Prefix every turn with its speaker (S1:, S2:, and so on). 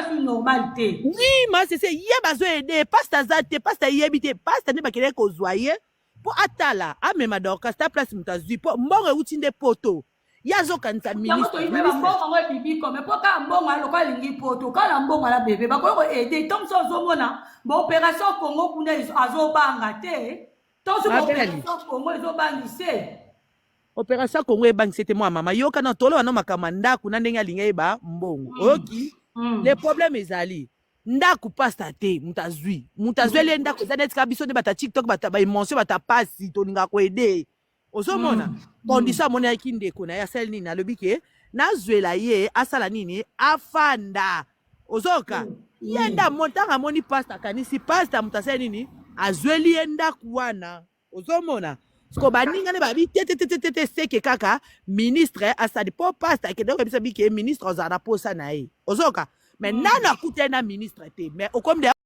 S1: Su normal te.
S2: Oui, ma sese, ye bazoaider pasteur aza te, pasteur ayebi te. Pasteur nde bakendeki kozwa ye mpo atala, amema Dorcas ta place. Moto azwi mpo mbongo euti nde poto, ye azokanisa
S1: Yango
S2: ministre.
S1: toyibi
S2: Ministre.
S1: bambongo yango ebibi kome mpo kaka mbongo ya lokola alingi poto, kaka mbongo ala bebe bakoki koaider. To mosu ozomona baopération Congo kuna azobanga te, to mosu
S2: Mabele.
S1: baopération Congo ezobangise.
S2: Opération Congo ebangisi ete mwa mama yoka na toloba no makambo ya ndako na ndenge alingi ayeba mbongo. Oyoki? Le problème ezali ndako, pasteur te moto azwi, moto azweli ye ndako. Eza neti kaka biso nde bato ya TikTok, bato baémotion, bato ya pasi, tolingaka koaider. Ozomona condition amonaki ndeko na ye asali nini? Alobi ke nazwela ye asala nini, afanda. Ozoka ye nde amoni, ntango amoni pasteur, akanisi pasteur moto asali nini, azweli ye ndako wana. Ozomona siko baninga nde babi te te te te te te, seke kaka ministre asali mpo pasteur akende koyebisa bike ministre azala na posa na ye. Ozoka, mais nano akutani na ministre te, mais okomi.